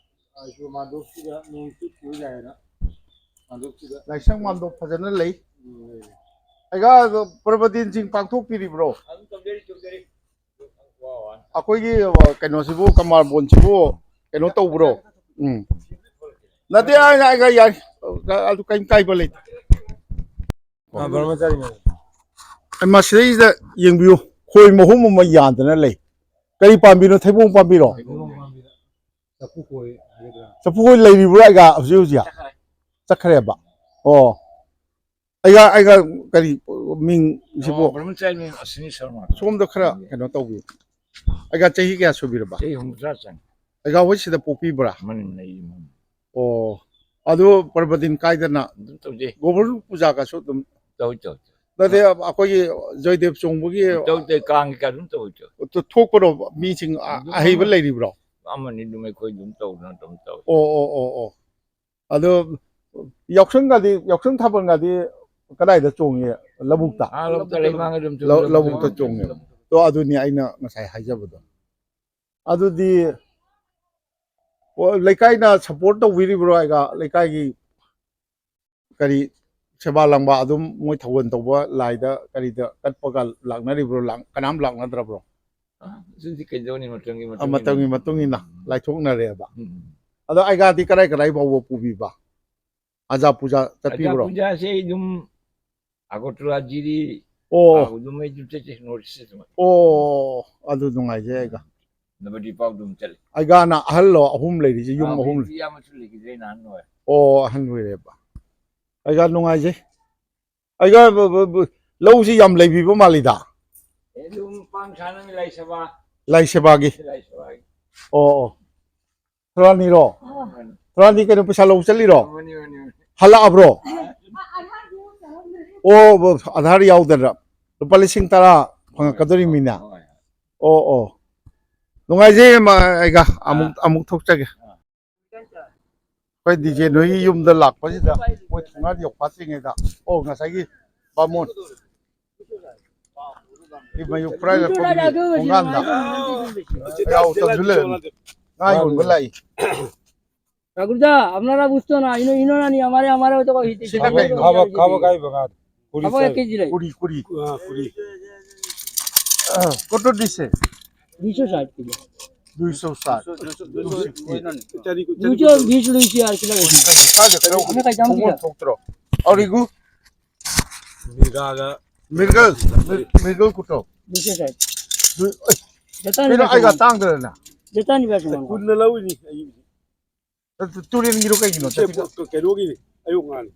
ꯑꯥ, ꯁꯤ ꯃꯥꯝꯗꯣꯞꯁꯤꯗ ꯅꯣꯡ ꯆꯨꯠꯈꯤꯕ ꯌꯥꯏꯅ ꯃꯥꯝꯗꯣꯞꯁꯤꯗ꯫ ꯂꯥꯏꯁꯪ ꯃꯥꯝꯗꯣꯞ ꯐꯖꯅ ꯂꯩ꯫ ꯎꯝ, ꯂꯩ꯫ ꯑꯩꯒ ꯄ꯭ꯔꯕꯗꯤꯟꯁꯤꯡ ꯄꯥꯡꯊꯣꯛꯄꯤꯔꯤꯕ꯭ꯔꯣ? ꯑꯗꯨꯝ ꯇꯧꯖꯔꯤ, ꯇꯧꯖꯔꯤ꯫ ꯑꯩꯈꯣꯏꯒꯤ, ꯑ, ꯀꯩꯅꯣꯁꯤꯕꯨ, ꯀꯃꯥꯔꯕꯣꯟꯁꯤꯕꯨ ꯀꯩꯅꯣ ꯇꯧꯕ꯭ꯔꯣ? ꯎꯝ꯫ ꯅꯠꯇꯦ, ꯑꯩ, ꯑꯩ, ꯑꯩ, ꯌꯥꯏ꯫ ꯑꯗꯨ ꯀꯩꯝ ꯀꯥꯏꯕ ꯂꯩꯇꯦ꯫ ꯑꯥ, ꯕ꯭ꯔꯍ꯭ꯃꯆꯥꯔꯤ ꯃꯌꯥꯝ꯫ ꯑꯩ ꯃꯁꯤꯗꯩꯁꯤꯗ ꯌꯦꯡꯕꯤꯌꯨ꯫ ꯈꯣꯏ ꯃꯍꯨꯝ ꯑꯃ ꯌꯥꯟꯗꯅ ꯂꯩ꯫ ꯀꯔꯤ ꯄꯥꯝꯕꯤꯅꯣ? ꯊꯩꯕꯣꯡ ꯄꯥꯝꯕꯤꯔꯣ? ꯊꯩꯕꯣꯡ ꯄꯥꯝꯕꯤꯗ ꯆꯐꯨ ꯈꯣꯏ ꯍꯥꯏꯒꯗ꯭ꯔꯥ? ꯆꯐꯨ ꯈꯣꯏ ꯂꯩꯔꯤꯕ꯭ꯔꯥ ꯑꯩꯒ ꯍꯧꯖꯤꯛ ꯍꯧꯖꯤꯛ? ꯆꯠꯈ꯭ꯔꯦ꯫ ꯆꯠꯈ꯭ꯔꯦꯕ? ꯑꯣ꯫ ꯑꯩꯒ, ꯑꯩꯒ ꯀꯔꯤ ꯃꯤꯡ ꯁꯤꯕꯨ? ꯑꯣ, ꯕ꯭ꯔꯍ꯭ꯃꯆꯥꯔꯤ ꯃꯤꯡ ꯑꯁ꯭ꯋꯤꯅꯤ ꯁꯔꯃ꯫ ꯁꯣꯝꯗ ꯈꯔ ꯀꯩꯅꯣ ꯇꯧꯕꯤꯌꯨ꯫ ꯑꯩꯒ ꯆꯍꯤ ꯀꯌꯥ ꯁꯨꯕꯤꯔꯕ? ꯆꯍꯤ ꯍꯨꯝꯐꯨꯇꯔꯥ ꯆꯪꯉꯦ꯫ ꯑꯩꯒ ꯍꯣꯏ ꯁꯤꯗ ꯄꯣꯛꯄꯤꯕ꯭ꯔꯥ? ꯃꯅꯤꯅ ꯑꯩ ꯏꯃꯨꯡ ꯑꯣ, ꯑꯗꯨ ꯄꯔꯕꯗꯤꯟ ꯀꯥꯏꯗꯅ ꯑꯗꯨꯝ ꯇꯧꯖꯩ꯫ ꯒꯣꯕꯔ ꯄꯨꯖꯥꯒꯁꯨ ꯑꯗꯨꯝ ꯇꯧꯏ ꯇꯧꯏ꯫ ꯅꯠꯇꯦ, ꯑꯩꯈꯣꯏꯒꯤ ꯖꯣꯏꯗꯦꯕ ꯆꯣꯡꯕꯒꯤ ꯇꯧꯗꯦ, ꯀꯥꯡꯒꯤ ꯀꯥ ꯑꯗꯨꯝ ꯇꯧꯏ ꯇꯧꯏ꯫ ꯊꯣꯛꯄꯗꯣ ꯃꯤꯁꯤꯡ ꯑ- ꯑꯗꯨꯝ ꯑꯍꯩꯕ ꯑꯃ- ꯂꯩꯔꯤꯕ꯭ꯔꯣ? ꯑꯃꯅꯤ ꯑꯗꯨꯝ ꯑꯩꯈꯣꯏ ꯑꯗꯨꯝ ꯇꯧꯗꯅ ꯑꯗꯨꯝ ꯇꯧꯏ꯫ ꯑꯣ ꯑꯣ ꯑꯣ ꯑꯣ꯫ ꯑꯗꯣ ꯌꯥꯎꯁꯪꯒꯗꯤ, ꯌꯥꯎꯁꯪ ꯊꯥꯕꯜꯒꯗꯤ ꯀꯗꯥꯏꯗ ꯆꯣꯡꯉꯤ? ꯂꯧꯕꯨꯛꯇ? ꯑꯥ, ꯂꯧꯕꯨꯛꯇ, ꯂꯩꯃꯥꯡꯗ ꯑꯗꯨꯝ ꯆꯣꯡꯉꯤ, ꯂꯧ- ꯂꯧꯕꯨꯛꯇ ꯂꯧꯕꯨꯛꯇ ꯆꯣꯡꯉꯦ꯫ ꯇꯣ ꯑꯗꯨꯅꯤ ꯑꯩꯅ ꯉꯁꯥꯏ ꯍꯥꯏꯖꯕꯗꯣ꯫ ꯑꯗꯨꯗꯤ ꯑꯣ, ꯂꯩꯀꯥꯏꯅ ꯁꯞꯄꯣꯔꯠ ꯇꯧꯕꯤꯔꯤꯕ꯭ꯔꯣ? ꯑꯩꯒ ꯂꯩꯀꯥꯏꯒꯤ ꯀꯔꯤ ꯁꯦꯕꯥ ꯂꯥꯡꯕ ꯑꯗꯨꯝ ꯃꯣꯏ ꯊꯧꯒꯜ ꯇꯧꯕ ꯂꯥꯏꯗ ꯀꯔꯤꯗ ꯀꯠꯄꯒ ꯂꯥꯛꯅꯔꯤꯕ꯭ꯔꯣ? ꯂꯥꯛ- ꯀꯅꯥꯝ ꯂꯥꯛꯅꯗ꯭ꯔꯕ꯭ꯔꯣ? ꯑꯥ, ꯑꯗꯨꯗꯤ ꯀꯩꯗꯧꯅꯤ, ꯃꯇꯝꯒꯤ ꯑ, ꯃꯇꯨꯡ ꯃꯇꯝꯒꯤ ꯏꯟꯅ꯫ ꯃꯇꯨꯡ ꯏꯟꯅ ꯂꯥꯏꯊꯣꯛꯅꯔꯦꯕ꯫ ꯎꯝ꯫ ꯑꯗꯣ ꯑꯩꯒꯥꯗꯤ ꯀꯗꯥꯏ ꯀꯗꯥꯏ ꯐꯥꯎꯕ ꯄꯨꯕꯤꯕ? ꯑꯖꯥ ꯄꯨꯖꯥ ꯑꯖꯥ ꯆꯠꯄꯤꯕ꯭ꯔꯣ? ꯄꯨꯖꯥꯁꯦ ꯑꯩ ꯑꯗꯨꯝ ꯑꯒꯣꯇꯔꯥ, ꯖꯤꯔꯤ, ꯑꯣ ꯑꯥ, ꯑꯗꯨꯝ ꯑꯩ ꯑꯗꯨꯝ ꯆꯠꯆꯩ, ꯅꯣꯔꯠ ꯏꯁ ꯑꯗꯨꯝ꯫ ꯑꯣ, ꯑꯗꯨ ꯅꯨꯡꯉꯥꯏꯖꯩ ꯑꯩꯒ꯫ ꯅꯕꯗꯤ ꯄꯥꯎ ꯑꯗꯨꯝ ꯆꯠꯂꯤ꯫ ꯑꯩꯒꯥꯅ ꯑꯍꯜꯂꯣ, ꯑꯍꯨꯝ ꯂꯩꯔꯤꯁꯦ, ꯌꯨꯝ ꯑꯥ, ꯑꯍꯨꯝ꯫ ꯍꯧꯖꯤꯛꯇꯤ ꯏꯌꯥꯝꯕꯁꯨ ꯂꯩꯈꯤꯗ꯭ꯔꯦ, ꯅꯍꯥꯟ ꯅꯣꯏ꯫ ꯑꯣ, ꯑꯍꯟ ꯑꯣꯏꯔꯦꯕ꯫ ꯑꯩꯒ ꯅꯨꯡꯉꯥꯏꯖꯩ꯫ ꯑꯩꯒ ꯕ- ꯕ- ꯕ- ꯂꯧꯁꯤ ꯌꯥꯝ ꯂꯩꯕꯤꯕ ꯃꯥꯜꯂꯤꯗ꯫ ꯑꯦ, ꯑꯗꯨꯝ ꯄꯥꯡ ꯁꯥꯟꯅꯕ ꯂꯥꯏ ꯁꯦꯕꯥ꯫ ꯂꯥꯏ ꯁꯦꯕꯥꯒꯤ꯫ ꯂꯥꯏ ꯁꯦꯕꯥꯒꯤ꯫ ꯑꯣ ꯑꯣ꯫ ꯊꯣꯔꯥꯅꯤꯔꯣ? ꯊꯣꯔꯥꯅꯤ ꯀꯩꯅꯣ, ꯄꯩꯁꯥ ꯂꯧ ꯆꯠꯂꯤꯔꯣ? ꯃꯥꯅꯤ, ꯃꯥꯅꯤ, ꯃꯥꯅꯤ꯫ ꯍꯜꯂꯛꯑꯕ꯭ꯔꯣ? ꯑꯣ, ꯑꯙꯥꯔ ꯌꯥꯎꯗꯅ ꯂꯨꯄꯥ ꯂꯤꯁꯤꯡ ꯇꯔꯥ ꯐꯪꯉꯛꯀꯗꯧꯔꯤꯃꯤꯅ꯫ ꯍꯣꯏ꯫ ꯑꯣ ꯑꯣ꯫ ꯅꯨꯡꯉꯥꯏꯖꯩ, ꯑꯩꯒ ꯑꯃꯨꯛ ꯑꯃꯨꯛ ꯊꯣꯛꯆꯒꯦ꯫ ꯑꯩꯈꯣꯏ ꯗꯤꯖꯦ ꯅꯣꯏꯒꯤ ꯌꯨꯝꯗ ꯂꯥꯛꯄꯁꯤꯗ ꯃꯣꯏ ꯊꯣꯡꯒꯥꯟ ꯌꯧꯐꯥꯠꯇ꯭ꯔꯤꯉꯩꯗ, ꯑꯣ, ꯉꯁꯥꯏꯒꯤ ꯕꯥꯃꯣꯟ ꯃꯌꯨꯝ ꯐꯨꯔꯥꯏꯔꯛꯄꯒꯤ ꯊꯣꯡꯒꯥꯟꯗ ꯌꯥꯎ ꯇꯝꯁꯨ ꯂꯩꯔꯝꯃꯤ꯫ ꯉꯥ ꯌꯣꯟꯕ ꯂꯥꯛꯏ꯫ ঠাকুরদা, আপনারা বুঝতো না, ইনো ইনো নানি আমারে আমারে হয়তো কই হইতে সেটা খাবার খাই না। খাবার খাবার খাইব, খাবার। কুড়ি খাবার চাই। এক কেজি লাই। কুড়ি, কুড়ি। হ্যাঁ, কুড়ি। কত দিছে? দুইশো ষাট কিলো। দুইশো ষাট। দুইশো কুড়ি। চারি কুড়ি, চারি দুইশো কুড়ি। বিশ রয়েছে আর কিলো। ꯀꯥꯏꯗ ꯀꯩꯅꯣ আমি খাইতাম কি? ꯊꯣꯛꯇ꯭ꯔꯣ? ꯑꯧꯔꯤꯒꯨ? ꯃꯤꯔꯒꯥꯒ꯫ ꯃꯤꯔꯒꯜ, ꯃꯤꯔꯒꯜ ꯀꯨꯇ꯭ꯔꯣ? দুইশো ষাট। ꯑꯩ, যেতানি ꯀꯩꯅꯣ বেশ ꯑꯩꯒ সমান। ꯇꯥꯡꯗ꯭ꯔꯅ? যেতানি বেশ সমান। ꯀꯨꯟꯅ ꯂꯧꯏꯅꯤ ꯑꯩ꯫ ꯇꯨꯔꯦꯟꯒꯤꯔꯣ ꯀꯩꯒꯤꯅꯣ? ꯀꯩꯅꯣꯒꯤꯅꯤ, ꯑꯌꯨꯛ ꯉꯥꯅꯤ꯫